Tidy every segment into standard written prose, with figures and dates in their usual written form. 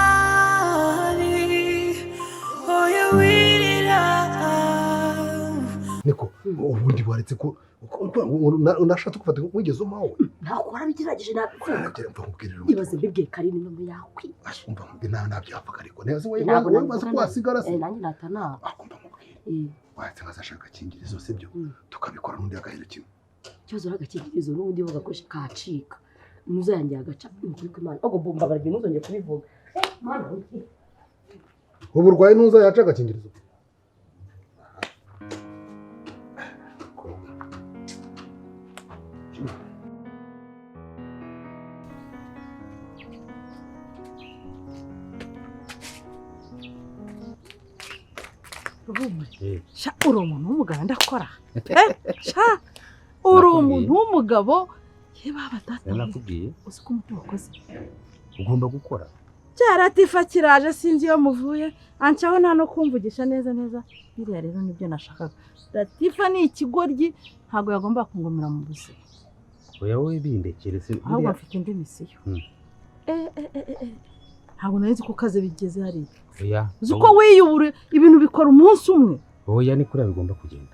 Umwari oya wirira. Niko ubundi waretse ko unashatse gufata wigeze umawe? Ntabwo warabigerageje, nabikunda. Mva nkubwire rero. Ibaze mbibwiye Karine none yakwica. Umva nkubwire, nawe nabyapfaga, ariko neza wowe Ntabwo wowe umaze nabivuga. ko wasigara se. Eh, nanjye nata. Akumva nkubwire. Eh. Waretse nkazashaka agakingirizo, sibyo? Tukabikora n'undi agahera kimwe. Ikibazo rero, agakingirizo n'ubundi iyo bagakoresha kacika, ntuzayangira agaca. Ni ukuri kw'Imana, ahubwo bumva baragiye, ntuzongere kubivuga. Eh, Mana we. Ubu urwaye ntuza yaca agakingirizo. Ruhumure. Sha, uri umuntu w'umugabo, ndakora. Sha, uri umuntu w'umugabo, ye baba data we. Nakubwiye. Uzi ko umutima wakoze. Ugomba gukora. Cyaratifa kiraje, sinzi iyo muvuye, ancaho nta no kumvugisha neza neza. Biriya rero nibyo nashakaga. Latifa ni ikigoryi, ntabwo yagomba kungumira mu buzima. Oya, wowe bindekere se. Ahubwo Buriya- mfite indi mission. Eh, eh, eh, eh, eh. Ntabwo nari nzi ko kaze bigeze hariya. Oya. Uzi ko wiyubure ibintu bikora umunsi umwe. Oya, ni kuriya bigomba kugenda,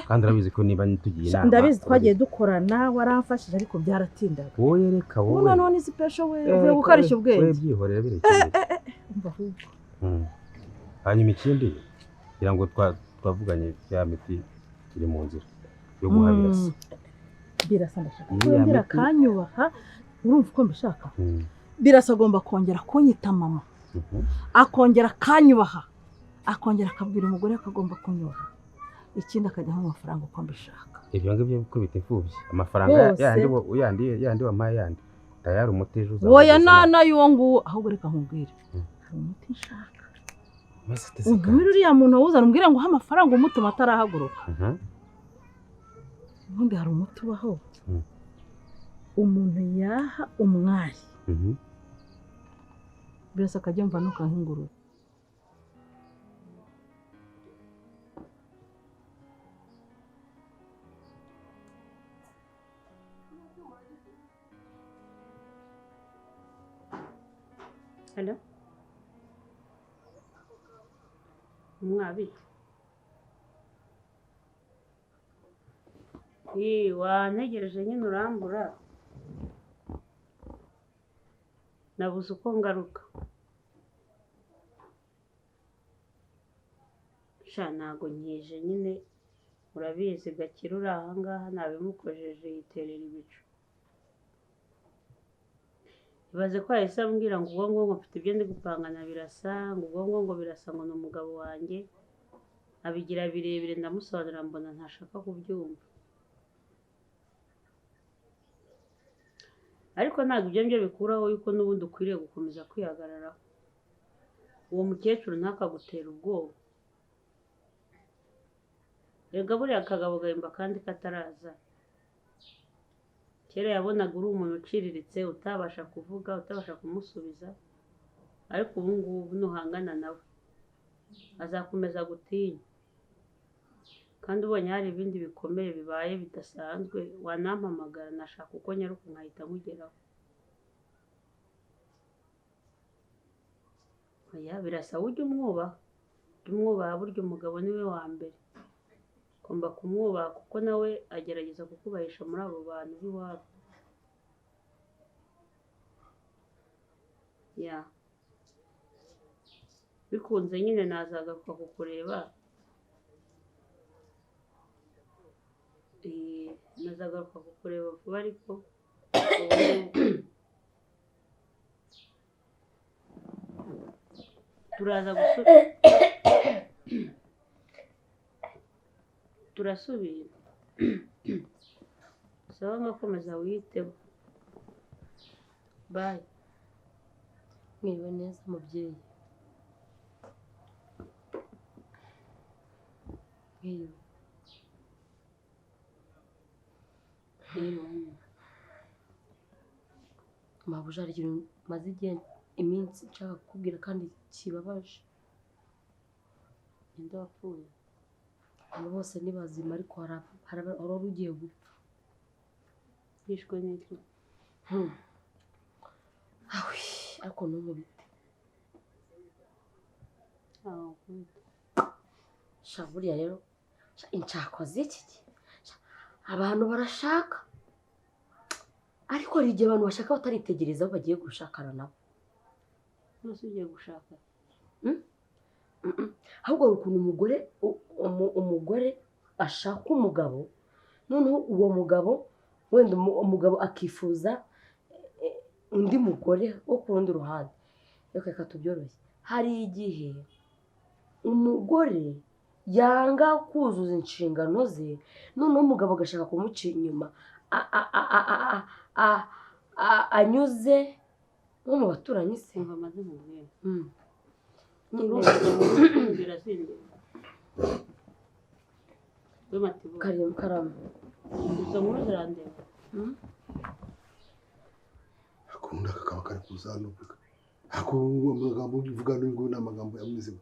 kandi urabizi ko niba tugiye inama. Ndabizi, twagiye dukorana, waramfashije, ariko byaratindaga. Wowe reka. Ubu Wowe noneho ni special we. Eh, Uvuye gukoresha wowe ubwenge. byihorera, birekere. Eh, eh, umva ahubwo. Hanyuma ikindi, kugira ngo twavuganye ya miti iri mu nzira yo guha Birasa. Birasa ndashaka ko Iriya yongera miti- akanyubaha, urumva uko mbishaka? Birasa agomba kongera kunyita mama, akongera akanyubaha, akongera akabwira umugore ko agomba kunyubaha. Ikindi, akajyaho amafaranga uko mbishaka. Ibyo ngibyo bikubita imfubyi amafaranga Yose. yandi yandi wampaye, yandi tayari umuti ejo uzaba Woya. ugeze. Nana y'uwo nguwo. Ahubwo reka nkubwire, hari umuti nshaka. Maze uteze. Untumire uriya muntu wawuzana, umbwire ngo uhe amafaranga umutuma atarahaguruka. Ubundi hari umuti ubaho umuntu yaha umwari, birasa akajya mva nuka nk'ingurube. Hello? Umwabite. Ii, wantegereje nyine urambura. Nabuze uko ngaruka. Sha, ntago nkije nyine, urabizi Gakire uri aha ngaha nabimukojeje yiterera ibicu. Ibaze ko yahise ambwira ngo ubwo ngo mfite ibyo ndi gupanga na Birasa, ngo ubwo ngo Birasa ngo ni umugabo wanjye, abigira birebire, ndamusobanurira mbona ntashaka kubyumva. Ariko ntabwo ibyo ngibyo bikuraho yuko n'ubundi ukwiriye gukomeza kwihagararaho. Uwo mukecuru ntakagutere ubwoba. Erega buriya akagabo gahimba kandi kataraza. Kera yabonaga uri umuntu uciriritse, utabasha kuvuga, utabasha kumusubiza, ariko ubu ngubu nuhangana nawe azakomeza gutinya. Kandi ubonye hari ibindi bikomeye bibaye bidasanzwe wanampamagara, nashaka uko nyaruka nkahita nkugeraho. Oya, birasaba ujye umwubaha, ujye umwubaha, burya umugabo niwe wa mbere. Ugomba kumwubaha kuko nawe agerageza kukubahisha muri abo bantu b'iwabo. Ya. Bikunze nyine nazagaruka kukureba. Eh, nazagaruka kukureba vuba, ariko ubu turaza turasubira. Sawa, ngakomeza wiyiteho. Bye. Mwiriwe neza, mubyeyi. Mwiriwe. Mwiriwe nyine. Mabuja, hari ikintu maze igihe, iminsi nshaka kukubwira kandi kibabaje. Ninde wapfuye? Abo bose ni bazima, ariko hari wari ugiye gupfa. Yishwe n'iki? Hmm. Awi, ariko ntumubite. Sha buriya rero inshako z'iki gihe abantu barashaka, ariko hari igihe abantu bashaka bataritegereza aho bagiye gushakana nabo. Nose ugiye gushaka? Ahubwo hari ukuntu umugore ashaka umugabo, noneho uwo mugabo wenda umugabo akifuza undi mugore wo ku rundi ruhande. Reka tubyoroshye, hari igihe umugore yanga kuzuza inshingano ze, noneho umugabo agashaka kumuca inyuma anyuze nko mu baturanyi se. Karama akunda kakaba kari kuza hano, amagambo uvuga n'uyu ni amagambo yamwize.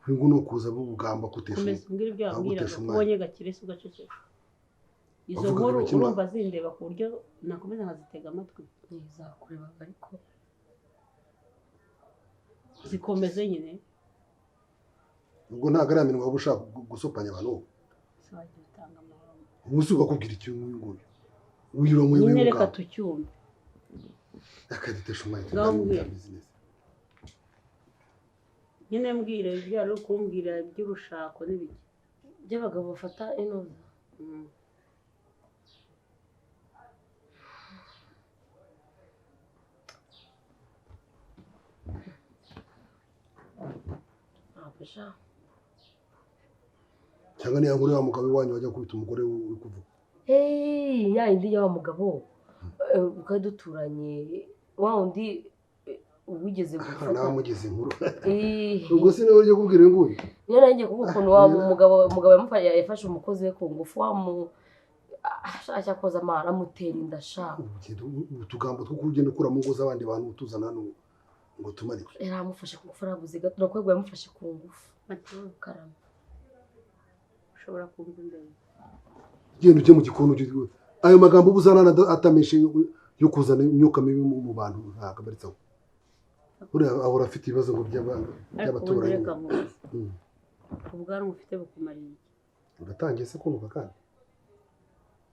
Uyu ni ukuza bugamba kutesha. Mbwira ibyo wambwiraga ubonye Gakire se ugaceceka. Izo nkuru urumva zindeba ku buryo nakomeza nkazitega amatwi. Ntizakurebaga ariko zikomeze nyine. Ubwo ntabwo ari iminwa waba ushaka gusopanya abantu. Ubu si bakubwira iki uyu nguyu? Uyura mu nyine reka tucyumve. Akadutesha umwanya tuganira business. Nyine mbwira ibyo ari kumbwira by'urushako n'ibiki by'abagabo bafata inoza. Cyangwa niya nkuru ya mugabo iwanyu wajya kubita umugore uri kuvuga. Hey, ya indi ya mugabo ukaba duturanye wa undi wigeze gufata namugeze inkuru. Ubwo se niwe ujye kubwira uyu nguyu? Niyo nanjye kuvuga ukuntu wa mugabo yafashe umukozi we ku ngufu, ashaka koza amara amutera inda sha. Utugambo two kugenda ukura mu ngo z'abandi bantu utuzana hano ngo tumarike. Yaramufashe ku ngufu arabuze gato, nakwegwa yamufashe ku ngufu. Karama ushobora kumva imbere. Genda ujye mu gikoni, ayo magambo ubuzana atameshe yo kuzana imyuka mibi mu bantu ntabwo abaritsaho. Buriya ahora afite ibibazo ngo by'abaturanyi. Ubwanwa ufite bukumariye iki? Uratangiye se kunuka kandi?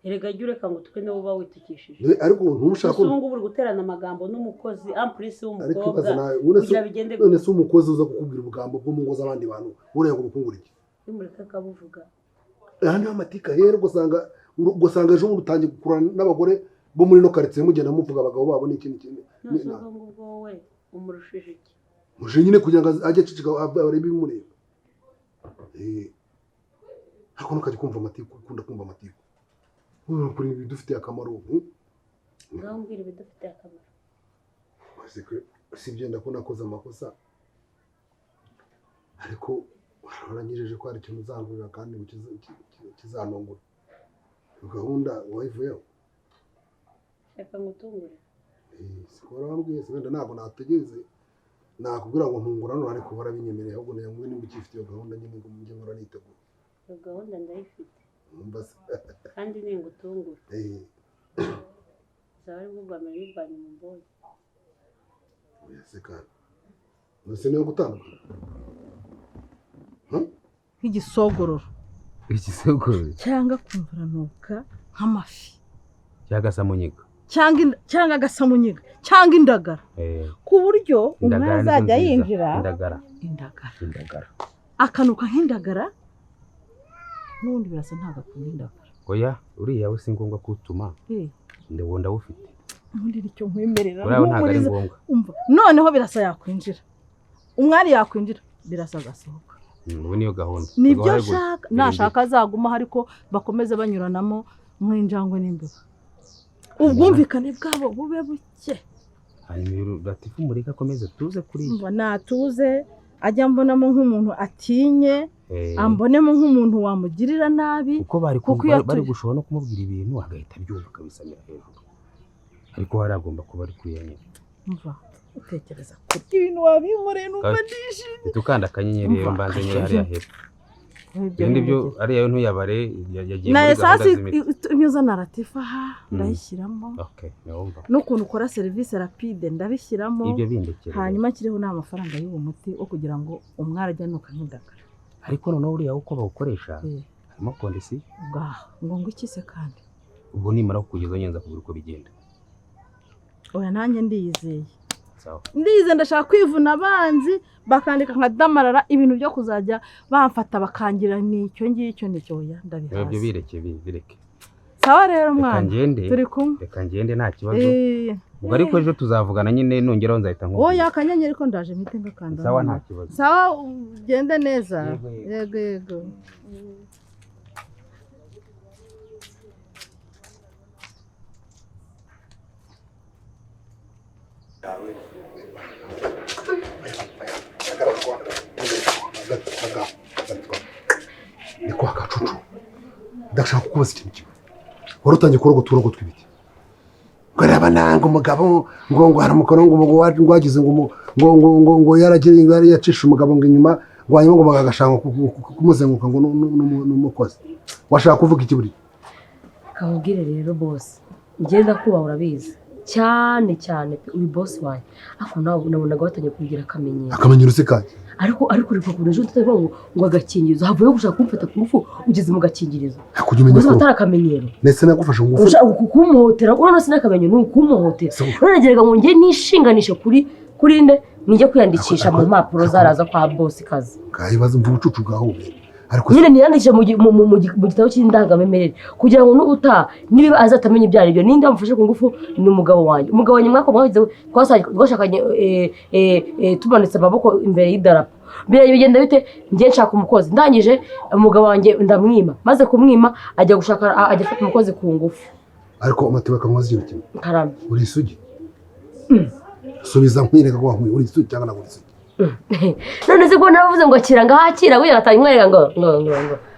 Erega jya ureka ngo twe niba uba witukishije. Ariko ntushaka ko ubu ngubu uri guterana amagambo n'umukozi ampulisi w'umukobwa kugira bigende. None se umukozi uza kukubwira ubugambo bwo mu ngo z'abandi bantu buriya ngo bukungure iki? Bimureka akabuvuga. Aha niho amatika hera, ugasanga ejo bundi utangiye gukurana n'abagore bo muri no quartier mugenda muvuga abagabo babo n'iki n'iki. None se ubwo ngubwo wowe umurushije iki? Muje nyine kugira ngo ajye aceceka arebe ibimureba. Ariko ntukajya kumva amatiku, ukunda kumva amatiku. Uri ibidufitiye akamaro. Ngaho mbwira ibidufitiye akamaro. Si ibyo ndakubona nakoze amakosa, ariko waranyijeje ko hari ikintu uzangurira kandi kizanungura. Gahunda wayivuyeho? Reka ngutungure. Siko warambwiye se, wenda ntabwo nategereze nakubwira ngo ntungura none, ariko warabinyemereye ahubwo nayo nimba ukifite iyo gahunda nyine ngo mujye nkora nitegura. Iyo gahunda ndayifite. Kandi ningutungura. Zaba ari bwo bwa mbere n'ubwa nyuma mbonye. Oya se kandi. Nose niyo gutandukana. Nk'igisogororo. Igisogororo. Cyangwa kumva uranuka nk'amafi. Cyangwa agasamunyiga. Cyangwa agasamunyiga cyangwa indagara. Ku buryo umwana azajya yinjira. Indagara. Indagara. Akanuka nk'indagara. N'ubundi birasa ntabwo akunda indagara. Oya, uriya we si ngombwa kutuma. Ndabona ndawufite. Ubundi nicyo nkwemerera. Uriya we ntabwo ari ngombwa. Umva, noneho birasa yakwinjira. Umwari yakwinjira, birasa agasohoka. Ubu niyo gahunda. Nibyo nshaka, nashaka azaguma ariko bakomeze banyuranamo nk'injangwe n'imbeba. Ubwumvikane bwabo bube buke. Hanyuma Latifu mureke akomeze tuze kuri. Umva natuze ajya mbonamo nk'umuntu atinye, ambonemo nk'umuntu wamugirira nabi. Kuko bari gushobora no kumubwira ibintu agahita abyumva akabisamira hejuru. Ariko hari agomba kuba ari kuri nyine. Umva utekereza ko ibintu wabinkoreye numva ndishimye. Tukanda akanyenyeri rero mbanze nyine hariya hepfo. Ibindi byo ariya yo ntuyabare, yagiye Na muri gahunda esansi z'imiti. imyuza na Latifa aha ndayishyiramo. Okay, ndumva. N'ukuntu ukora serivisi rapide ndabishyiramo. Ibyo bindekere. Hanyuma kiriho n'amafaranga y'uwo muti wo kugira ngo umwari ajye anuka nk'indagara. Ariko noneho uriya uko bawukoresha harimo kondisiyo. Ngaho ngo iki se kandi? Ubwo nimara kukugeza nyenza kubura uko bigenda. Oya nanjye ndiyizeye. Ndiyizeye, ndashaka kwivuna abanzi bakandika nka damarara, ibintu byo kuzajya bamfata bakangira nicyo ngicyo nicyo. Oya ndabihaze. Ibyo bireke bireke. Sawa rero mwana, turi kumwe. Reka ngende nta kibazo. Ubwo ariko ejo tuzavugana nyine, nongeraho nzahita nkubwira. Oya akanyenyeri ko ndaje mpite ngakanda. Sawa nta kibazo. Sawa ugende neza. Yego yego. Ni kwa Gacucu. Ndashaka kukubaza ikintu kimwe. Wari utangiye kurogo turogo tw'ibiti. Ngo reba nanga umugabo ngo ngo hari umukono ngo ngo wagize ngo ngo ngo ngo ngo yaragiye ngo yari yacisha umugabo ngo inyuma ngo hanyuma ngo bagashaka kumuzenguruka ngo n'umukozi. Washaka kuvuga iki buri? Kamubwire rero boss. Ngenda kuba urabizi. Cyane cyane uyu boss wanjye. Ako nawe nabonaga watangiye kubigira akamenyero. Akamenyero se kanjye. Ariko uri kubona ejo tutavuga ngo agakingirizo havuye gushaka kumfata ku ngufu ugeze mu gakingirizo. Kujya umenya ko atari akamenyero. Ndetse nagufashe ngufu. Ushaka kumuhotera urabona sinakamenyero ni ukumuhotera. None ngo nge nishinganishe kuri nde nijye kwiyandikisha mu mpapuro zaraza kwa boss kazi. Kayibaza mvu ubucucu bwaho. Ariko nyine niyandikisha mu gitabo cy'indangamimerere kugira ngo n'uta niba azatamenya ibyo ari byo ninde amufashe ku ngufu ni umugabo wanjye. Umugabo wanjye mwako mwagize twashakanye tumanitse amaboko imbere y'idarapo. Mbere bigenda bite ngiye nshaka umukozi ndangije umugabo wanjye ndamwima, maze kumwima ajya gushaka ajya afata umukozi ku ngufu. Ariko amateka kamubaza ikintu kimwe. Karame. Uri isugi? Subiza nkwireka ko wankwiye uri isugi cyangwa ntabwo uri isugi? None se ko naravuze ngo akira ngahakira we atanywereka ngo ngo ngo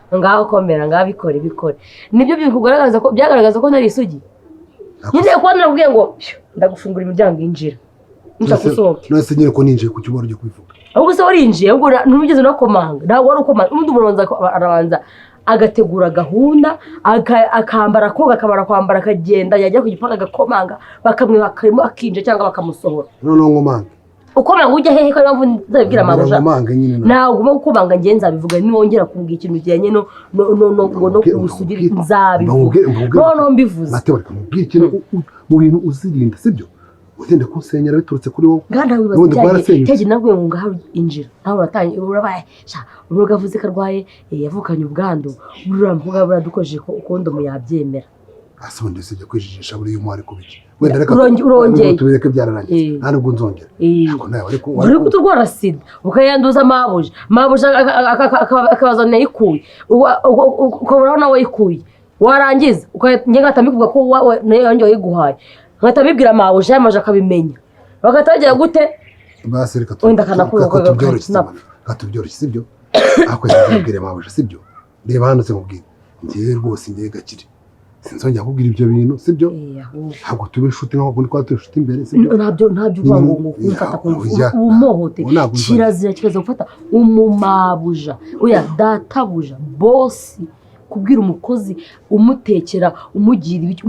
ngo ngaho komera ngabikore bikore. Nibyo bikugaragaza ko byagaragaza ko nari isugi. Nyine ko narakubwiye ngo ndagufungura imiryango injira. Nshaka. None se nyine ko ninjiye ku cyubaro cyo kubivuga. Ahubwo se warinjiye ahubwo ntugeze no komanga. Ntabwo wari ukomanga. Undi umuntu arabanza agategura gahunda akambara koga akamara kwambara akagenda yajya ku gipangu agakomanga bakamwiba akarimo akinjira cyangwa bakamusohora. None nkomanga. Ukomanga ujya hehe ko mpamvu nzabibwira mabuja. Ntabwo ugomba gukomanga ngiye nzabivuga niwongera kumbwira ikintu kijyanye no no no no no kusugira nzabivuga. None mbivuze. Mateo reka mubwire ikintu mu bintu uzirinda sibyo? Uzinde kunsenyera biturutse kuri wowe. Nganda wibaza cyane nabwo ngo ngaho injira. Naho uratangiye urabaye sha uruga avuze karwaye yavukanye ubwandu uramvuga buradukojeje ko kondomu yabyemera. Asundi sibyo kwijijisha buri uyu mwari kubiki. Wenda reka urongeye tubireke byararangiye. Nta nubwo nzongera. Ariko nawe ariko uri kuturwara sida ukayanduza mabuja. Mabuja akabazana yikuye. Ukabura nawe yikuye. Warangiza ukange ngatamikuvuga ko nayo yongeye yiguhaye. Ngatabibwira mabuja yamaje akabimenya. Bagatagira gute? Basi reka tubyoroshye sibyo? Ako yabwire mabuja sibyo? Reba hano se mubwire. Ngiye rwose ngiye gakire. Sinzongera kubwira ibyo bintu sibyo? Ntabwo tube inshuti nkaho kundi twari turi inshuti imbere sibyo? Ntabyo uvuga ngo kumfata ku ngufu umuhote. Kirazira kirazira gufata umumabuja. Oya databuja boss kubwira umukozi umutekera umugira ibiki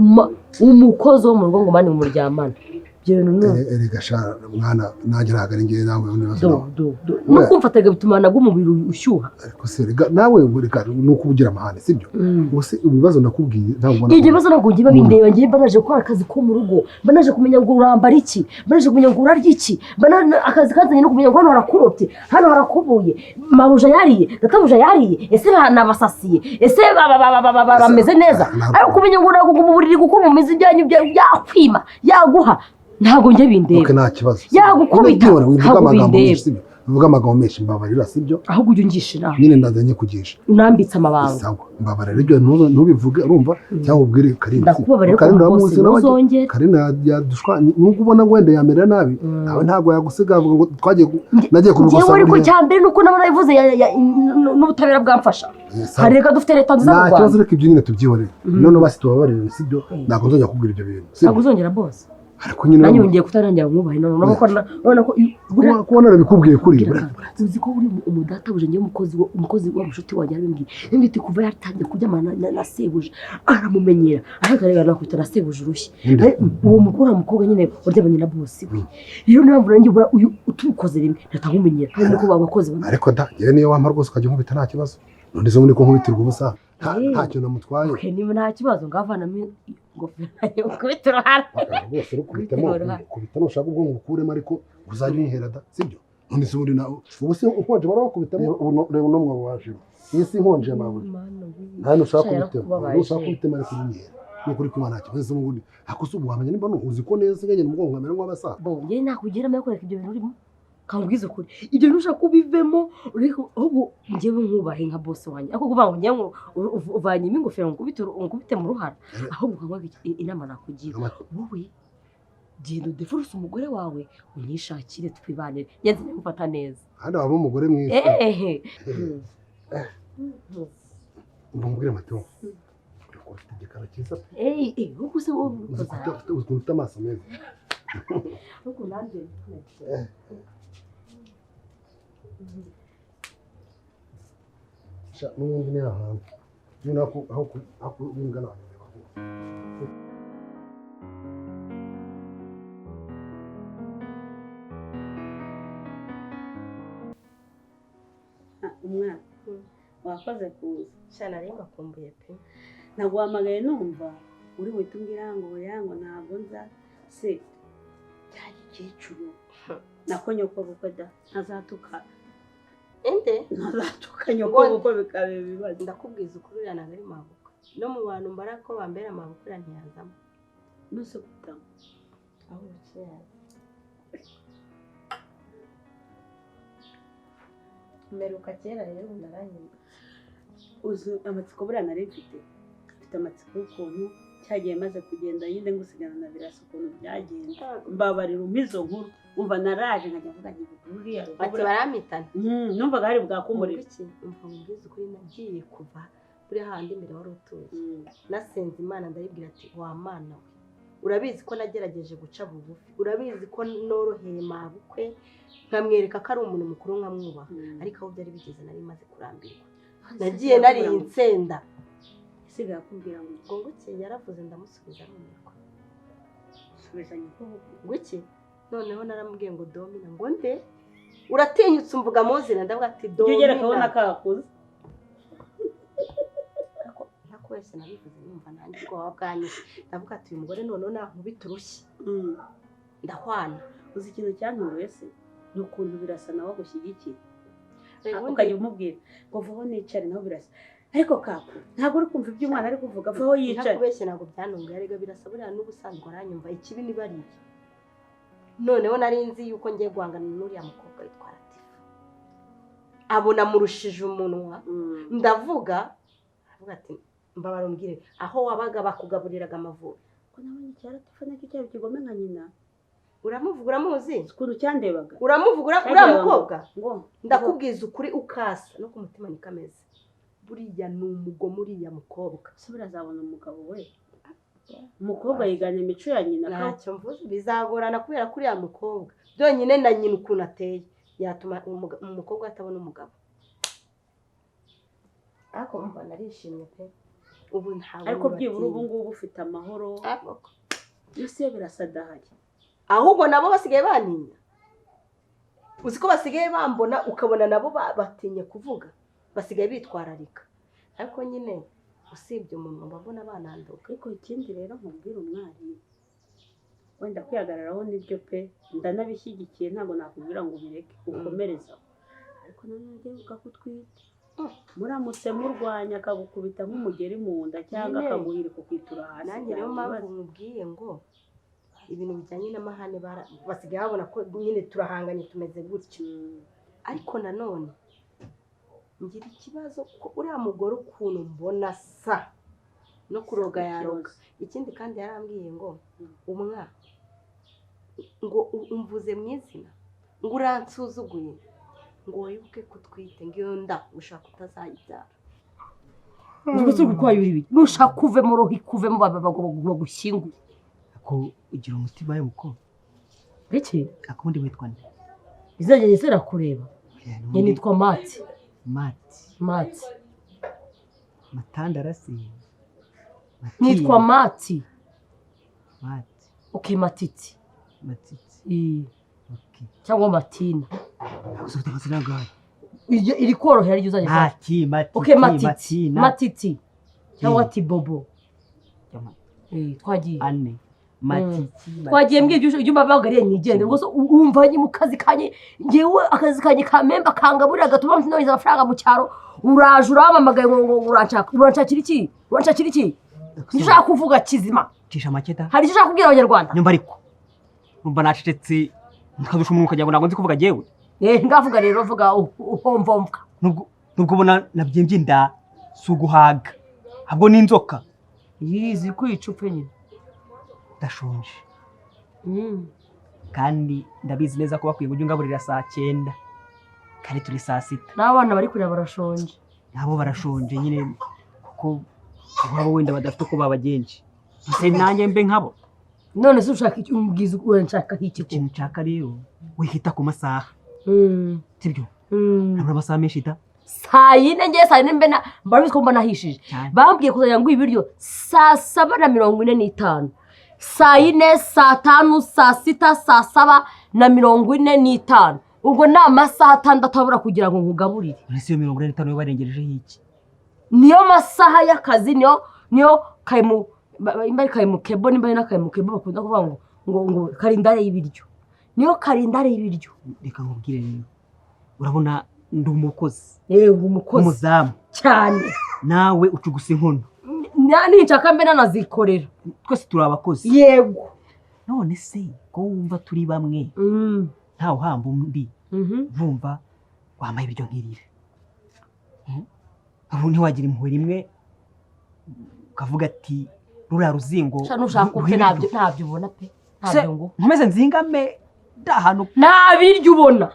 umukozi wo mu rugo ngo mani muryamana. Ibyo bintu no erega sha mwana nanjye ntabwo ari ngiye nawe unibaza. No kumfataga bituma nabwo umubiri ushyuha. Ariko se rega nawe reka nuko ubugira amahane sibyo? Ubuse ibibazo nakubwiye ntabwo ubona. Ibyo bibazo ntabwo ngiye babindeba ngiye banaje gukora akazi ko mu rugo, banaje kumenya ngo urambara iki, banaje kumenya ngo urarya iki, akazi kanzanye no kumenya ngo hano harakuropye, hano harakubuye, mabuja yariye, databuja yariye, ese banabasasiye, ese bameze neza. Ariko kumenya ngo ntabwo mu buriri kuko mumeze ibyanyu byakwima, yaguha. Ntabwo njye bindeba. Okay nta kibazo. Yagukubita. Wivuga amagambo menshi sibyo? Uvuga amagambo menshi mbabarira sibyo? Ahubwo ujye ungisha inama. Nyine ndazanye kugisha. Unambitse amabanga. Sawa. Mbabarira ibyo ntubivuge urumva cyangwa ubwire Karine. Ndakubabarira ko bose ntuzongere. Karine yadushwa nubwo ubona wenda yamera nabi nawe ntabwo yagusiga avuga ngo twagiye nagiye kubigusa. Njyewe ariko cyambere nuko nabona bivuze n'ubutabera bwamfasha. Hari reka dufite leta nziza mu Rwanda. Nta kibazo reka ibyo nyine tubyihorere. None basi tubabarire sibyo? Ntabwo nzongera kubwira ibyo bintu. Ntabwo uzongera bose. Ariko nyine Nanjye ngiye kutarangira mwubahe none urabona ko kuba narabikubwiye kuri uzi ko uri umudatabuje ngiye umukozi wa mushuti wanjye arabimbwiye imvite kuva yatangiye kuryamana na sebuja aramumenyera ariko arega nakubita na sebuja urushyi. Uwo mukuru mukobwa nyine uryamanye na boss we rero niyo mpamvu nanjye uyu utukoze rimwe natamumenyera kandi ko babakoze. Ariko da yewe niyo wampa rwose ukajya unkubita nta kibazo, none zo muri ko nkubitirwa ubusa ntacyo namutwaye. Okay, niba nta kibazo ngavanamo ingofero ukubita uruhara rwose rukubitamo ukubita nushaka ubwonko ukuremo ariko uzajya unyihera da sibyo? None se ubundi nawe ubu se ukonje barabakubitamo? Reba uno mwobo wajemo iyi si inkonje y'amabuye nta nushaka kubitema nushaka kubitema ariko unyihera nukuri kuba nta kibazo. Ubundi akose ubu wamenya nimba uzi ko neza nsigaye mu bwonko nkamera nk'abasaza. Bo njye nakugira amahirwe kureka ibyo bintu urimo kambwiza ukuri ibyo bintu ushaka kubivemo ahubwo njyewe nkubahe nka boss wanjye ariko kuvuga ngo njyewe uvanyemo ingofero ngukubite mu ruhara ahubwo ukanywa inama nakugira wowe genda udefuruse umugore wawe unyishakire twibanire ngenzi ndamufata neza hano waba umugore mwiza. Mbumvire Mateo ufite igikara cyiza pe ufite amaso meza. N'ubundi ni ahantu aho bingana. Umwana wakoze kuza cyane ari bakumbuye pe. Naguhamagaye numva uri buhite umbwira ngo yango ntabwo nza se cya gikecuru nako nyoko bukwe da ntazatuka ende ntazatuka nyoko bukwe bikaba ibibazo. Ndakubwiza ukuri uriya ntabwo ari mabukwe no mu bantu mbara ko bambera mabukwe uriya ntiyazamo nuse gutama aho bukeyaza mperuka kera rero ubu narahindutse. Uzi amatsiko buriya nari mfite amatsiko y'ukuntu cyagiye maze kugenda nyine ngusigana na Birasa ukuntu byagenda mbabarira umpa izo nkuru umva naraje nkajya mvuga nti buriya bati barampitana numvaga hari bwakumurira iki umva mubwiza ukuri nagiye kuva buri handi imbere wari utuye nasenze Imana ndayibwira ati wa Mana we urabizi ko nagerageje guca bugufi urabizi ko noroheye mabukwe nkamwereka ko ari umuntu mukuru nkamwubaha ariko aho byari bigeze nari maze kurambirwa nagiye nari insenda isigaye akubwira ngo nguki yaravuze ndamusubiza arumirwa subiza nyoko nguki noneho naramubwiye ngo domina ngo nde uratinyutse umvuga muzina ndavuga ati domina ugera kabona kakuze wese nabivuze numva nanjye ubwoba bwanyishe ndavuga ati uyu mugore noneho nankubita urushyi ndahwana. Uzi ikintu cyantunguye se ni ukuntu Birasa nawe agushyigikiye ukajya umubwira ngo vaho nicare naho Birasa ariko kaku ntabwo uri kumva ibyo umwana ari kuvuga vaho yicare. Ntakubeshye ntabwo byantunguye ariko Birasa buriya n'ubusanzwe aranyumva ikibi niba ari ibyo. Noneho nari nzi yuko ngiye guhangana n'uriya mukobwa witwa Latifa abona murushije umunwa ndavuga avuga ati mbabara umbwire aho wabaga bakugaburiraga amavubi ko nabonye cya Latifa nacyo cyaba kigome nka nyina. Uramuvuga uramuzi ukuntu cyandebaga uramuvuga uriya mukobwa ndakubwiza ukuri ukasa no ku mutima ni kameze buriya ni umugome uriya mukobwa. Se birazabona umugabo we umukobwa yigana imico ya nyina ntacyo mvuze bizagorana kubera ko uriya mukobwa byonyine na nyina ukuntu ateye yatuma umukobwa atabona umugabo. Ariko mba narishimye pe ubu ntabwo ariko byibura ubu ngubu ufite amahoro ese Birasa adahari ahubwo nabo basigaye bantinya uzi ko basigaye bambona ukabona nabo batinya kuvuga basigaye bitwararika ariko nyine usibye umuntu mbabona bananduka. Ariko ikindi rero nkubwira umwari wenda kwihagararaho nibyo pe ndanabishyigikiye ntabwo nakubwira ngo ubireke ukomereza ariko nanone ujye wibuka ko utwite muramutse murwanya akagukubita nk'umugeri mu nda cyangwa akaguhirika ukitura hasi. Nanjye niyo mpamvu mubwiye ngo ibintu bijyanye n'amahane basigaye babona ko nyine turahanganye tumeze gutyo ariko nanone ngira ikibazo ko uriya mugore ukuntu mbona sa no kuroga yaroga. Ikindi kandi yarambwiye ngo umwa ngo umvuze mu izina ngo uransuzuguye ngo wibuke kutwite ngo iyo nda ushaka utazayibyara. Ubwo se gukwayura ibi nushaka kuvemo roho ikuvemo bagushyinguye. Ako ugira umutima y'umukobwa. Iki? Akundi witwa nde? Izajya yizera kureba. Njye nitwa Mati. Mati. Mati. Matandarasi. Nitwa Mati. Mati. Okay, Matiti. Matiti. Okay. Cyangwa Matina. Ufite amazina angahe? Iri korohera iryo uzajya. Mati, Matiti. Okay, Matiti. Matiti. Cyangwa Tibobo. Twagiye. Ane. Matiti. Twagiye mbwiye ibyo mbabagariye nigende rwose urumva mu kazi kanye ngewe akazi kanye kamemba kangaburira gatuma nohereza amafaranga mu cyaro uraje urampamagaye ngo uranshaka uranshakira iki uranshakira iki nshaka kuvuga kizima cisha maketa hari icyo ushaka kubwira abanyarwanda nyumva ariko urumva nacecetse nkadusha umuntu ukagira ngo ntabwo nzi kuvuga jewe ngavuga rero vuga uhomvomvwa nubwo ubona nabyimbye inda si uguhaga ahubwo ni inzoka yizi kwica upfe nyine ndashonje kandi ndabizi neza ko bakwiye kujya ungaburira saa 9 kandi turi saa 6 n'abana bari kureba barashonje nabo barashonje nyine kuko iwabo wenda badafite uko babagenje ese nanjye mbe nkabo none se ushaka iki umbwiza uranshaka iki ikintu nshaka rero wihita ku masaha sibyo ntabwo amasaha menshi da saa 4 ngiye saa 4 mbe mba ko mba nahishije bambwiye kuzajya ngo ibiryo saa 7:45 saa 4 saa 5 saa 6 saa 7:45 ubwo ni amasaha 6 abura kugira ngo nkugaburire ese iyo 45 yo barengerejeho iki niyo masaha y'akazi niyo kayimu imba kayimu kebo nimba na kayimu kebo bakunda kuvuga ngo ngo karindare y'ibiryo niyo karindare y'ibiryo reka nkubwire rero urabona ndi umukozi yego umukozi umuzamu cyane nawe ucugusa inkono ninshaka mbe nanazikorera twese turi abakozi yego none se ko wumva turi bamwe ntawe uhamba undi vumva wambaye ibiryo nkirira ubu ntiwagira impuhwe rimwe ukavuga ati ruriya ruzingo nushaka upfe ntabyo ubona pe ntabyo ngo nkomeze nzingame ndahantu nta biryo ubona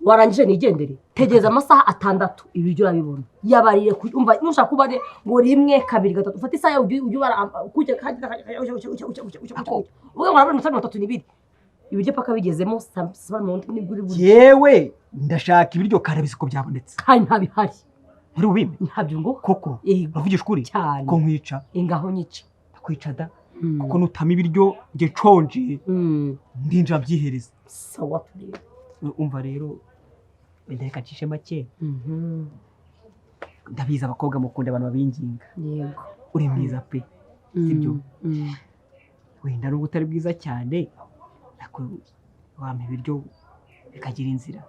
warangije nigendere tegereza amasaha 6 ibiryo urabibona yabarire umva nushaka ubare ngo 1 2 3 ufate isaha yawe ujye ubara kujya uvuge ngo urabona 32 ibiryo paka bigezemo yewe ndashaka ibiryo kare ko byabonetse kandi ntabihari muri bubime ntabyo ngo koko uravugisha ukuri ko nkwica ingaho nyica ndakwica da kuko nutama ibiryo nge nshonje ndinjira byihereza sawa turebe umva rero wenda reka ncishe make ndabizi abakobwa mukunda abantu babinginga yego uri mwiza pe sibyo wenda nubwo utari bwiza cyane ariko wampa ibiryo bikagira inzira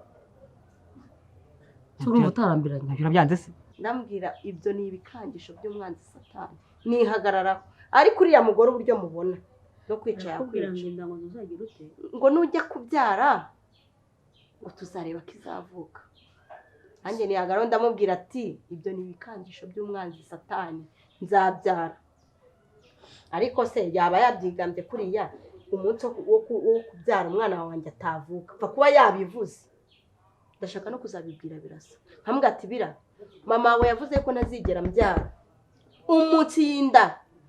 turumva utarambiranye nabyo urabyanze se ndambwira ibyo ni ibikangisho by'umwanzi satani nihagararaho ariko uriya mugore uburyo mubona no kwica yakwica ngo nujya kubyara ngo tuzareba ko izavuka nanjye nihagararaho ndamubwira ati ibyo ni ibikangisho by'umwanzi satani nzabyara ariko se yaba yabyigambye kuriya umunsi wo kubyara umwana wanjye atavuka apfa kuba yabivuze ndashaka no kuzabibwira Birasa nkamubwira ati bira mama we yavuze ko ntazigera mbyara umunsi y'inda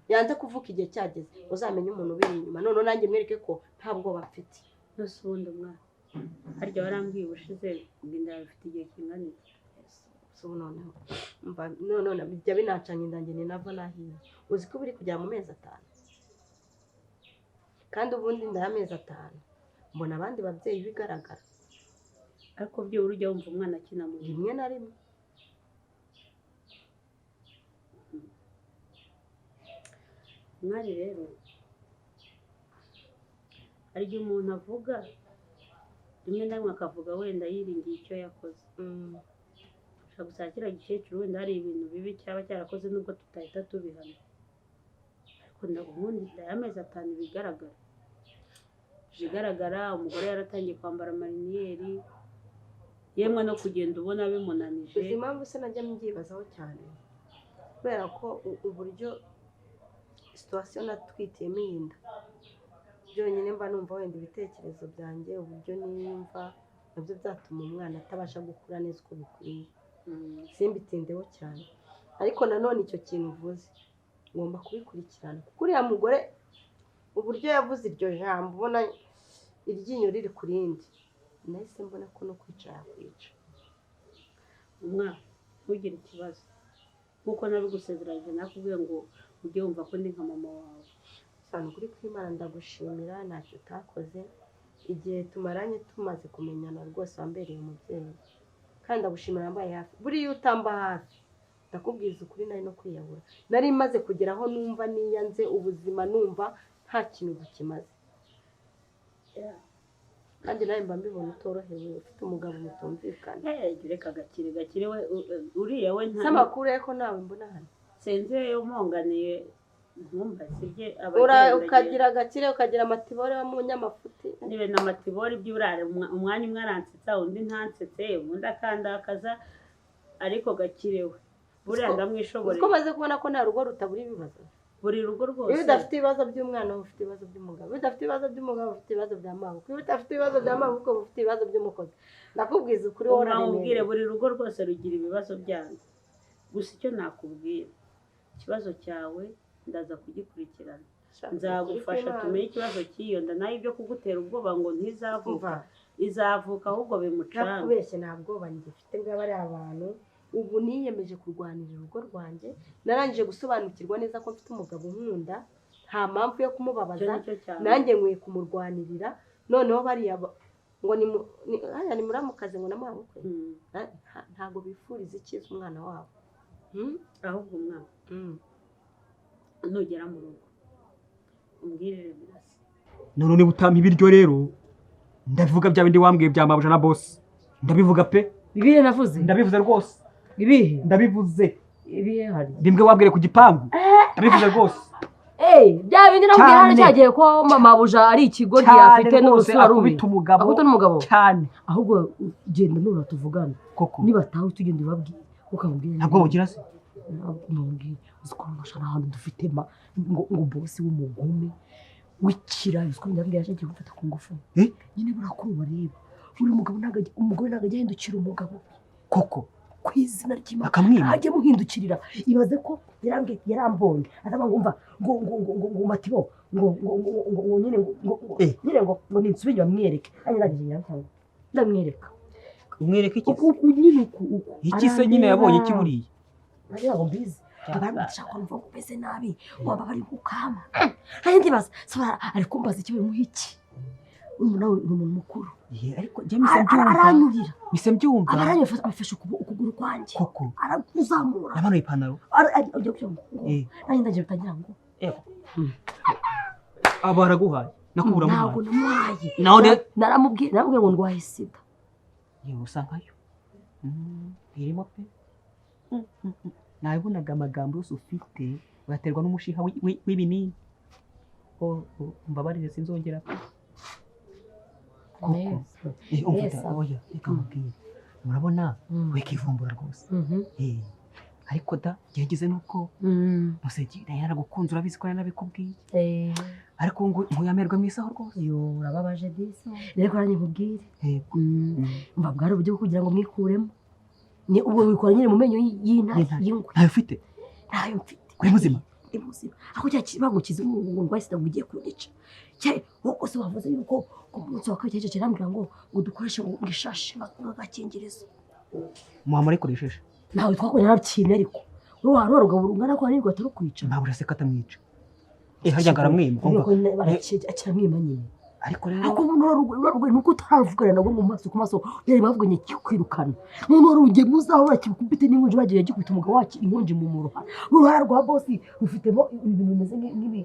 yanze kuvuka igihe cyageze uzamenye umuntu ubiri inyuma noneho nanjye mwereke ko nta bwoba mfite nose ubundi umwana harya warambwiye ubushize ngo inda yawe ifite igihe kingana iki noneho bijya binacanye inda njye ninava nahiye uzi ko biri kugera mu mezi 5 kandi ubundi inda y'amezi 5 mbona abandi babyeyi bigaragara ariko byibura ujya wumva umwana akina mu rimwe na rimwe mwari rero hari igihe umuntu avuga rimwe na rimwe akavuga wenda yiringiye icyo yakoze ushobora gusanga kiriya gikecuru wenda hari ibintu bibi cyaba cyarakoze nubwo tutahita tubihana ariko ubundi inda y'amezi 5 bigaragara umugore yaratangiye kwambara mariniyeri yemwe no kugenda ubona bimunanije uzi impamvu se najya mbyibazaho cyane kubera ko uburyo situwasiyo natwitiyemo iyi nda byonyine mba numva wenda ibitekerezo byanjye uburyo niyumva nabyo byatuma umwana atabasha gukura neza uko bikwiye simbitindeho cyane ariko nanone icyo kintu uvuze ngomba kubikurikirana kuko uriya mugore Uburyo yavuze iryo jambo ubona iryinyo riri ku rindi, nahise mbona ko no kwica yakwica. Umwana, ntugire ikibazo, nkuko nabigusezeranyije nakubwiye ngo ujye wumva ko ndi nka mama wawe. Sano kuri kw'Imana ndagushimira, ntacyo utakoze. Igihe tumaranye tumaze kumenyana rwose wambereye umubyeyi, kandi ndagushimira wambaye hafi. Buriya iyo utamba hafi ndakubwiza ukuri nari no kwiyahura. Nari maze kugera aho numva niyanze ubuzima, numva nta kintu bukimaze. Kandi nawe mba mbibona utorohewe, ufite umugabo mutumvikana. Reka Gakire, Gakire we uriya we nta Si amakuru ye ko nawe mbona hano. Sinzi iyo umonganiye ntumbaze ibye. Ukagira Gakire, ukagira Amatibore w'umunyamafuti. Nibe na Matibore iby'urare umwanya umwe aransetsa undi ntansetse, undi akandakaza, ariko Gakire we buriya ndamwishoboreye. Uko maze kubona ko nta rugo rutabura ibibazo. Buri rugo rwose. Iyo udafite ibibazo by'umwana uba ufite ibibazo by'umugabo, iyo udafite ibibazo by'umugabo uba ufite ibibazo bya mabukwe, iyo udafite ibibazo bya mabukwe uba ufite ibibazo by'umukozi. Ndakubwiza ukuri wowe Ubwire, uraremereye. Buri rugo rwose rugira ibibazo byarwo. Gusa icyo nakubwira, ikibazo cyawe ndaza kugikurikirana, nzagufasha tumenye ikibazo cy'iyo nda. Nayo ibyo kugutera ubwoba ngo ntizavuka, Umva, izavuka, ahubwo bimucanga. Ntakubeshye, nta bwoba ngifite bw'abari abantu. Ubu niyemeje kurwanira urugo rwanjye, narangije gusobanukirwa neza ko mfite umugabo unkunda, nta mpamvu yo Icyo kumubabaza. nicyo cyane. Nanjye nkwiye kumurwanirira. Noneho bariya ngo ni hariya ni muramukazi ngo na mabukwe, ntabwo bifuriza icyiza umwana wabo. Ahubwo umwana, nugera mu rugo umbwirire Birasa. None niba utampa ibiryo rero, ndabivuga bya bindi wambwiye bya mabuja na boss, ndabivuga pe. Ibihe navuze? Ndabivuze rwose. Ibihe? Ndabivuze. Ibihe hari? Bimwe wambwiye ku gipangu, ndabivuze rwose. Eh, bya bindi nakubwiye hano Cyane. cyagiye ko mama buja ari ikigoryi Cyane afite rwose, n'ubusura rubi. Akubita umugabo. Akubita n'umugabo. Cyane. Ahubwo genda nura tuvugana. Koko? Nibataha tugenda ubabwire, ukababwira. Ntabwo bugira se? Ntabwo mubwire. Uzi ko nta hantu dufite ma ngo boss w'umugome w'ikirayi, uzi ko ndabwira yaje agiye gufata ku ngufu. Eh? Nyine burakuru bareba. Buri mugabo ntabwo umugore ntabwo ajya ahindukira umugabo. Koko? Ku izina ry'Imana. Akamwima? Ntajya amuhindukirira. Ibaze ko yarambwiye, yarambonye aravuga ngo umva ngo Matibo ngo nyine ngo Eh. nyine ngo ninsubire inyuma mwereke. Nanjye ndangije nyiramutanga ndamwereka. Umwereka iki? Uku nyine uku. Iki se nyine yabonye iki buriya? Nanjye ntabwo mbizi. Abarambwira ko numva ngo umeze nabi, waba bari gukama. Nanjye ndibaza saba ari kumbaza icyo bimuha iki. Uyu nawe uri umuntu mukuru. Ye, ariko njye mise mbyumva. Aranyurira. Mise mbyumva. Abaranyurira, afashe ukuguru kwanjye. Koko? Arakuzamura. Yamanuye ipantaro? Ujya kugira ngo Eh. nanjye ndagiye bitangira ngo Yego. Aba araguhaye nakubura? Ntabwo Muhaye? namuhaye. Naho Naramubwiye ngo ndwaye sida. Yewe, usa nkayo. Irimo pe. Nabibonaga, amagambo yose ufite ugaterwa n'umushiha w'ibinini. Oh, oh, umbabarire sinzongera pe. Koko? Eh, umva Yes. da, oya, reka nkubwire, murabona wikivumbura rwose. Eh, ariko da gerageze nuko musegi nayo yaragukunze, urabizi ko yanabikubwiye, ariko ngo nkuyamerwe mu isaho rwose. Yo, urababaje disi. Rero nanjye nkubwire. Yego. Mva, bwari uburyo bwo kugira ngo mwikuremo. Ni ubwo wikora nyine mu menyo y'intare, Y'intare. y'ingwe. Ntayo ufite? Ntayo mfite. Uri muzima? Ndi muzima. Aho cya kibango kizi ngo ndwaye sida ngo ugiye kunyica. Cya wowe se wavuze yuko ku munsi wa kabiri cyo kirambwira ngo dukoreshe ngo ishashi agakingirizo. Muhamara ikoresheje? Ntawe twakoranye, narabyimye, ariko wowe warora rugabo rungana ko hanirwa atari kwica. Ntabwo uraseka atamwica. Eh, harya ngo aramwima? Umva. Akiramwima nyine. Ariko rero Ariko ubu nurarugoye nuko utaravugana nabwo mu maso ku maso, yari bavuganye kikwirukana. None urugiye muzahora kikubite n'inkonji, bagiye gikubita umugabo wacu inkonji mu muruhara. Uruhara rwa bosi rufitemo ibintu bimeze nk'ibi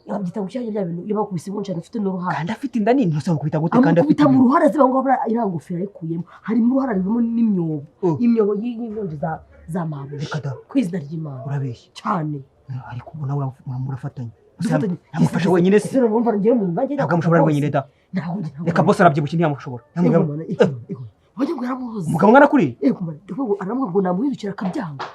babyita gushyira bya bintu iyo bakubise inkonji rufite n'uruhara. Kandi afite inda nini, ntusaba gukubita gute kandi afite Amukubita mu inda? ruhara ziba ngo iriya ngofero ayikuyemo harimo uruhara rurimo n'imyobo. Oh. Imyobo y'inkonji za mabuja. Reka da. Ku izina ry'Imana. Urabeshya. Cyane. Ariko ubu nawe murafatanya. Dufatanye. Ntamufasha wenyine se? Ese urumva ngewe mu nanjye Ntabwo amushobora wenyine da. Ntabwo. Reka, boss arabyibushye, ntiyamushobora. Ego mana, ego, ego. Wagira ngo yaramuhoze. Umugabo ungana kuriya? Ego mana, ndavuga ngo aramubwira ngo namuhindukira akabyanga.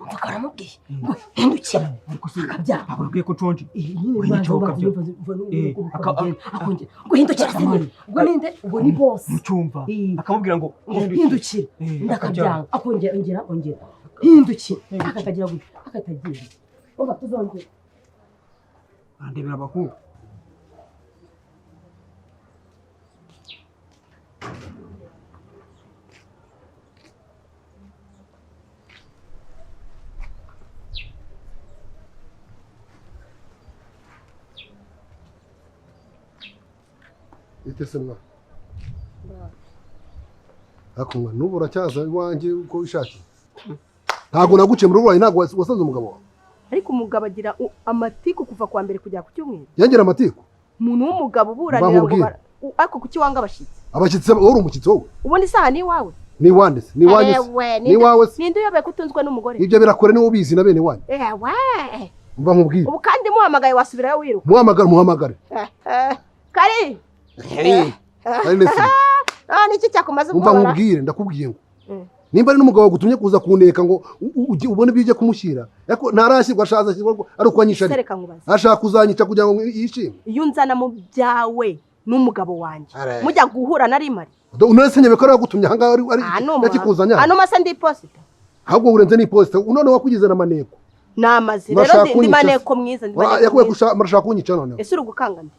Umva ko aramubwiye ngo hindukira Ariko se akabyanga. Ntabwo bikwiye ko nshonje. Eh, nyine Wenyine banza cyo banza ukabya. Eh, akagenda akongera ngo hindukira se nyine. Ubwo ninde? Ubwo ni boss. Mu cyumba. Eh. Akamubwira ngo Ngo hindukira. Eh, Undi akabyanga. Akongera ongera ongera. Hindukira. Akatagira gutya. Akatagira. Umva tuzongera. Urandebera abahungu. Ite se mwa akumwa nubu uracyaza iwanjye uko wishakiye. Ntago naguciye muri rubayi, ntago wasanze umugabo wawe. Ariko umugabo agira amatiku kuva kwa mbere kujya ku cyumweru. Yangira amatiku. Umuntu w'umugabo uburanira ngo ariko kuki wanga abashitsi? Abashitsi uri umukitsi wowe. Ubundi isaha ni iwawe. Ni wande se? Ni wanyu se? Ni wawe se? Ninde uyobewe ko utunzwe n'umugore? Ibyo birakore niwe ubizi na bene wanyu. Ewe. Umva nkubwire. Ubu kandi muhamagaye wasubirayo wiruka. Muhamagare muhamagare. Kari. Kari nese. Ah niki cyakumaze ubwoba. Umva nkubwire ndakubwiye ngo. Nimba ari n'umugabo wagutumye kuza kuneka ngo ubone ibyo ujya kumushyira, ariko ntarashyirwa ashaza ashyirwa ari uko anyisha. Ashaka kuzanyica kugira ngo yishime. Iyo unzana mu byawe n'umugabo wanjye mujya guhura na rimari. Unone se nyabikora yagutumye aha ngaha ari yakikuzanya. Ano masa ndi iposita. Ahubwo urenze ni iposita unone wakugize na maneko. Namaze rero ndi maneko mwiza ndi maneko. Yakuye gushaka kunyica none. Ese uri gukanga nde?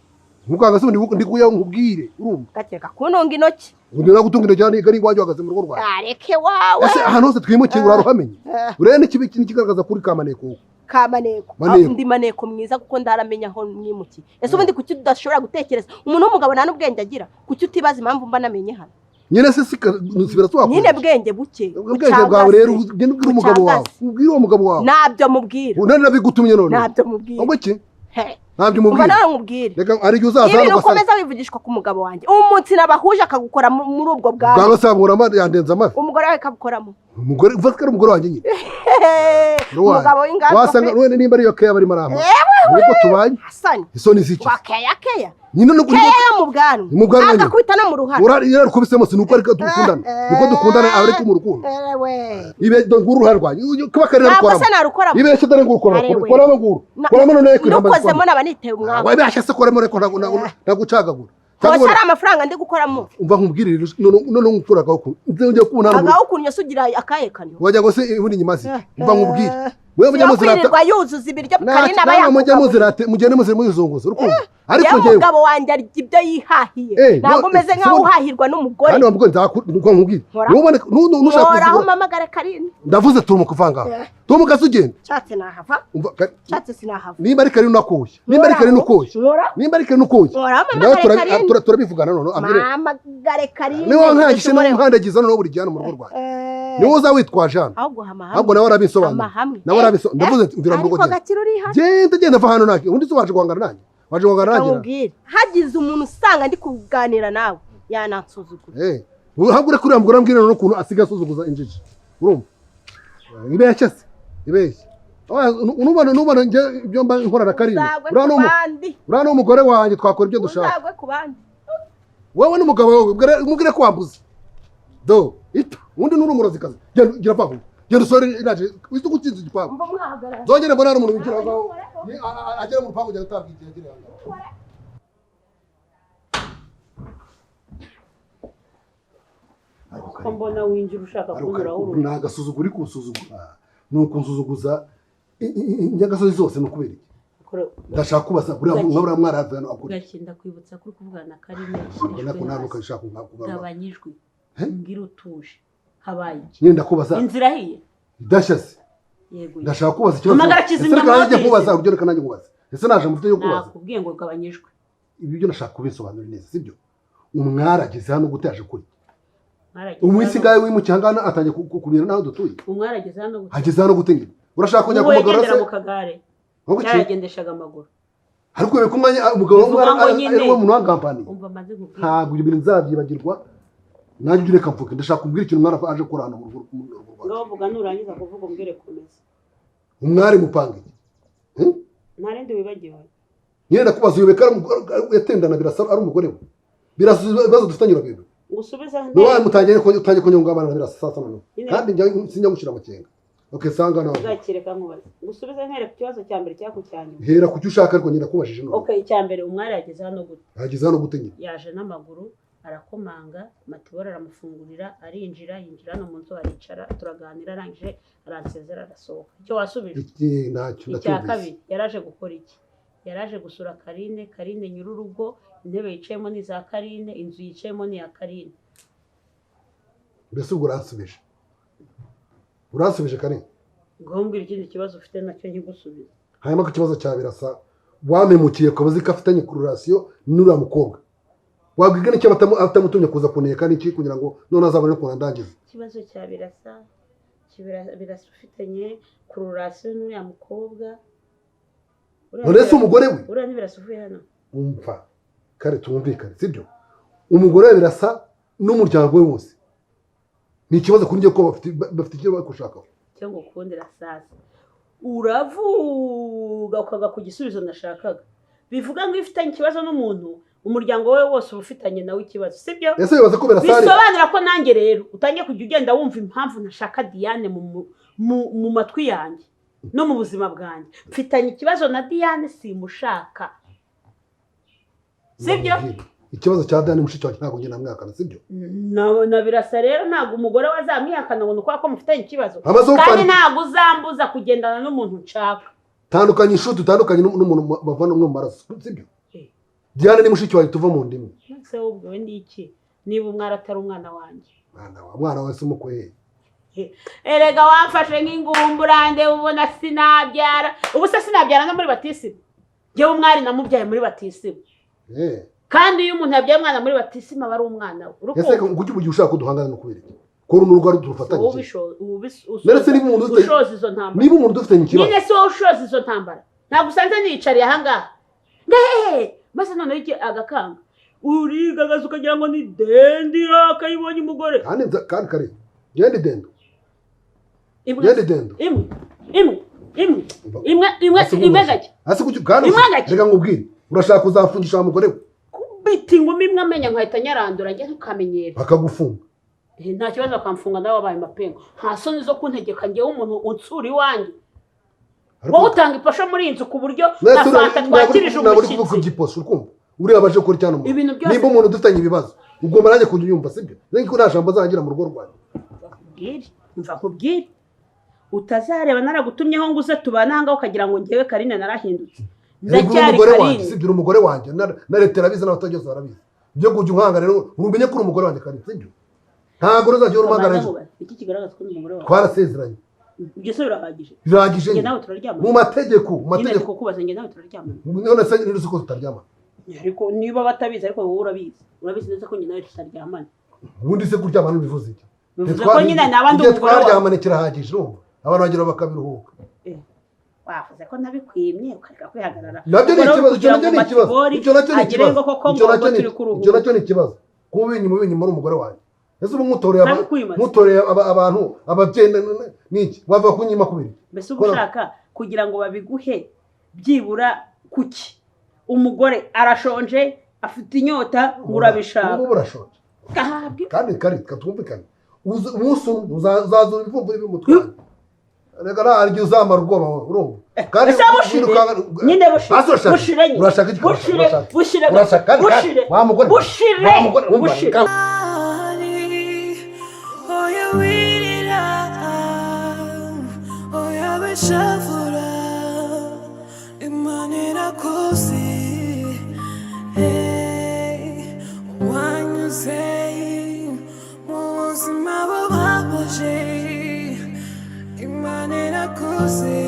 Mukanga se ndi kuya nkubwire urumva. Gakeka kunonga intoki. Undi nagutunga intoki yani gari iwanjye uhagaze mu rugo rwawe. Areke wawe. Ese ahantu hose twimukiye uraruhamenye. Urebe n'ikibi kigaragaza kuri kamaneko. Kamaneko. Ndi maneko mwiza kuko ndaramenya aho mwimukiye. Ese ubundi kuki udashobora gutekereza umuntu w'umugabo nta n'ubwenge agira? Kuki utibaza impamvu mba namenye hano? Nyine se sika nusibira twakora. Nyine bwenge buke. Ubwenge bwawe rero ugende ubwira umugabo wawe. Ubwira uwo mugabo wawe. Nabyo mubwira. None nabigutumye none. Nabyo mubwira. Ubwo iki? Ntabyo mubwira. Ubwo nawe nkubwire. Reka ari jye uzaza hano ugasanga. Ukomeza wivugishwa ku mugabo wanjye. Umunsi nabahuje akagukora muri ubwo bwawe. Bwawe sabura yandenza amafi. Umugore wawe kabukoramo. Umugore uvuga ko ari umugore wanjye nyine. Umugabo w'inganzo. Wasanga wenda nimba ari yo keya barimo arama. Nubwo tubanye. Hasani. Isoni ziki. Wa keya keya. Nyine no keya yo mu bwanwa. Mu bwanwa. Agakubita no mu ruhara. Ura yarukubisemo sinuko ariko dukundana. Niko dukundana abari mu rukundo. Ewe. Ibe nguru uruhara rwanjye. Kuba karira rukoramo. Ntabwo se narukoramo. Ibe se dore nguru koramo. Koramo nguru. Koramo none kwiramba. Nukozemo naba nitewe umwaka. Wabasha se koramo reko ndagucagagura. Kose ari amafaranga ndi gukoramo. Umva nkubwire none ngukura agahuku. Ngiye kubona hano. Agahuku nyosugira akayekano. Wajya ngo se ubundi nyimazi. Umva nkubwire. Wewe mujya muzirata. Kwirirwa yuzuza ibiryo Karina aba yakugabuye. Mujya muzirate mugende muzire muzizunguza urukundo. Ariko ngewe umugabo wanjye arya ibyo yihahiye. Ntabwo umeze nkaho uhahirwa n'umugore. Kandi wamugore nzakubwira nkubwire. Nubone nushaka kuvuga. Mpamagare Karina. Ndavuze turumuka uvanga. Turumuka ugenda. Nshatse nahava. Nshatse sinahava. Nimba ari Karina unakoye. Nimba ari Karina ukoye. Nimba ari Karina ukoye. Turabivugana none ambwire. Mpamagare Karina. Niba nkangishe n'umuhandagiza none buri gihe hano mu rugo rwawe. Niwe uzawitwaje hano. Ahubwo nawe arabisobanura. Nawe arabisobanura. Ndavuze mvira mu rugo genda. Genda va hano nake. Undi se waje guhangana nanjye. Waje guhangana nanjye. Hagize umuntu usanga ndi kuganira nawe yanansuzugura. Ahubwo ure kuriya mugore ambwira none ukuntu asigaye asuzuguza injiji. Urumva? Ibeshye se. Ibeshye. Nubona njye ibyo mba nkora na Karina. Uriya ni umugore wanjye twakora ibyo dushaka. Uzagwe ku bandi. Wowe n'umugabo wawe umubwire ko wambuze. Do ita undi nuri umurozikazi. Genda gira vaho. Genda usore iraje wise gutsinza igipangu. Zongere mbona hari umuntu winjira aho agera mu rupangu ujya utabwa igihe agera aho. Ko mbona winjira ushaka kunyuraho urugi. Nagasuzugura uri kunsuzugura. Ni ukunsuzuguza inyagasozi zose ni ukubera iki? Ndashaka kubaza buriya mwara hafi hano akora iki? Gakinda kwibutsa ko uri kuvugana na Karina. Ubona ko nta nuko ashaka kugaruka. Gabanyijwe. Mbwira utuje. Habaye iki? Nyine ndakubaza. Inzira ahiye. Idashya se. Yego. Ndashaka kubaza ikibazo. Hamagara kizimyamwoto. Ese reka nanjye nkubaza urugero reka nanjye nkubaza. Ese naje mufite yo kubaza. Nakubwiye ngo gabanyijwe. Ibi byo nashaka kubisobanura neza sibyo? Umwara ageze hano gute aje kuri? Umwisi ngawe wimukiye hangana atangiye kumira naho dutuye. Umwara ageze hano gute? Ageze hano gute nyine? Urashaka kujya kumugorora se? Mu kagare. Yaragendeshaga amaguru. Ariko ube kumwanya umugabo w'umwara ari wo muntu wangampaniye. Umva maze nkubwire. Ntabwo ibyo bintu nzabyibagirwa. Nanjye ujye reka mvuge ndashaka kubwira ikintu umwara aje gukora hano mu rugo rwacu. Ngaho vuga nurangiza kuvuga umbwire komeza. Umwari mupanga iki? Nta rindi wibagiwe. Nyine ndakubaza uyu bekara yatendana birasa ari umugore we. Birasa ibibazo dufitanye urabintu. Ngusubiza nde? Niba mutangiye utangiye kunyunga abana birasa sasa none. Kandi sinjya gushira amakenga. Okay sanga nawe. Uzakireka nkubaze. Ngusubize ntere ku kibazo cya mbere cyangwa ku cya nyuma. Hera ku cyo ushaka ariko nyine nakubajije none. Okay icya mbere umwari yageze hano gute? Yageze hano gute nyine? Yaje n'amaguru arakomanga Matibora aramufungurira arinjira yinjira no mu nzu aricara turaganira arangije aransezera arasohoka. Icyo wasubije? Iki ntacyo ndacyumvise. Icya kabiri yaraje gukora iki? Yaraje gusura Karine. Karine nyir'urugo, intebe yicayemo ni iza Karine, inzu yicayemo ni iya Karine. Mbese ubwo uransubije, uransubije, Karine? Ngaho mbwira ikindi kibazo ufite nacyo nkigusubiza. Hanyuma ku kibazo cya Birasa, wamemukiye ukaba uzi ko afitanye kororasiyo n'uriya mukobwa, wabwirwa n'icyo atamutumye kuza kuneka n'iki kugira ngo none azabone ukuntu andangiza? Ikibazo cya Birasa, Birasa ufitanye kororasiyo n'uriya mukobwa. Uriya None se umugore we? Uriya ni Birasa uvuye hano? Umva kare, tumvikane, sibyo? Umugore we Birasa n'umuryango we wose ni ikibazo kuri njye, ko bafite icyo bari gushakaho. Icyo ngukundira sasa, uravuga ukaga ku gisubizo nashakaga. Bivuga ngo iyo ufitanye ikibazo n'umuntu, umuryango we wose uba ufitanye nawe ikibazo, sibyo? Ese wibaza ko Birasa ari Bisobanura ko nanjye rero utangiye kujya ugenda wumva impamvu ntashaka Diane mu matwi yanjye no mu buzima bwanjye. Mfitanye ikibazo na Diane, simushaka, sibyo? Ikibazo cya Diane mushiki wanjye ntabwo njye namwihakana, sibyo? Na Birasa rero ntabwo umugore we azamwihakana ngo ni ukubera ko mufitanye ikibazo. Amaze Kandi gupfa. ntabwo uzambuza kugendana n'umuntu nshaka. Tandukanye inshuti, utandukanye n'umuntu bavana umwe mu maraso, sibyo? Diane ni mushiki wanjye tuva mu ndimi. Ese wowe ubwiwe n'iki niba umwari atari umwana wanjye? Mwana wa mwana wawe se umukwe? Erega wamfashe nk'ingumburande, ubona sinabyara. Ubu se sinabyara no muri batisimu? Njyewe umwari namubyaye muri batisimu. Kandi iyo umuntu yabyaye umwana muri batisimu, aba ari umwana we. Ese Urukundo. ngo ujye ushaka ko duhangana no kubera iki? Ko runo rugo dufatanyije. None se niba umuntu Ushoza izo ntambara. Niba umuntu dufitanye ikibazo. Nyine si wowe ushoza izo ntambara? Ntabwo usanze niyicariye ahangaha ngehehe, maze noneho igihe agakanga urigagaza ukagira ngo ni dendira akayibonye umugore. Kandi kare ngende dendo. Imwe. Ngende dendo. Imwe, imwe, imwe, imwe, imwe, imwe gake. Hasi kuki kandi? Imwe gake. Reka nkubwire, urashaka kuzafungisha wa mugore we? Kubita ingumi imwe amenya nkahita nyarandura njye, ntukamenyere. Bakagufunga. Nta kibazo, bakamfunga nawe wabaye mapengo. Nta soni zo kuntegeka njyewe umuntu unsura iwanjye? Wowe utanga ipasho muri iyi nzu ku buryo na fanta twakirije Ntabwo uri kuvuga umushyitsi. iby'iposho, urikumva uriya baje kuri cyane umuntu. Ibintu byose- Nimba umuntu dufitanye ibibazo, ugomba nanjye kujya unyumva, sibyo? Nzi ko nta jambo azagira mu rugo rwanjye. Nkubwire, mva nkubwire, utazareba naragutumyeho ngo uze tubane ahangaha ukagira ngo ngewe Karine narahindutse. Erega uri Ndacyari umugore wanjye. Karine. Sibyo? Uri umugore wanjye, na leta irabizi n'abaturage bose barabizi. Ibyo kujya unkanga rero, umenye ko uri umugore wanjye kandi, sibyo? Ntabwo uzajya uhora umpangara Kabanza ejo. mubaze, iki kigaragaza ko uri umugore wawe? Twarasezeranye. Ibyo se birahagije? Birahagije. Njye nawe turaryamana? Mu mategeko, mu Nyine mategeko. ndi kukubaza, njye nawe turaryamana? None se ntiruzi ko tutaryamana? Ariko niba batabizi, ariko wowe urabizi, urabizi neza ko njye nawe tutaryamana. Ubundi se kuryamana bivuze iki? Bivuze ko nyine naba ndi Igihe umugore wawe. twaryamanye kirahagije, urumva abantu bagera bakabiruhuka. Wavuze ko nabikwimye ukareka kwihagarara. Nabyo ni Ubwo rero ikibazo, icyo kugira nacyo ngo ni ikibazo. Matibori Icyo nacyo ni agire ikibazo. ngo koko Icyo ngo nacyo ni turi kuruhuka. Icyo nacyo ni ikibazo, kuba ubinyuma ari umugore wanjye. Ese ubu nkutoreye Nabikwimaze. nkutoreye abantu ababyeyi n'iki wava kunyima kubiri? Mbese uba ushaka kugira ngo babiguhe byibura kuki? Umugore arashonje, afite inyota, ngo urabishaka. Ubu urashonje. Gahabwe. Kandi kari katwumvikane, umunsi umwe uzazura ibivumburi bimutwaye. Reka nta igihe uzamara ubwoba wowe, urumva? Kandi Ese bushire? Nyine bushire. Hasi urashaka. Bushire nyine. Urashaka iki? Bushire, Urashaka. bushire, Urashaka kandi bushire. wa mugore, Bushire, wa mugore, wumva, bushire. Oya wirira, oya wishavura, Imana irakuzi. Hey, wanyuze mu buzima bubabaje, Imana irakuzi.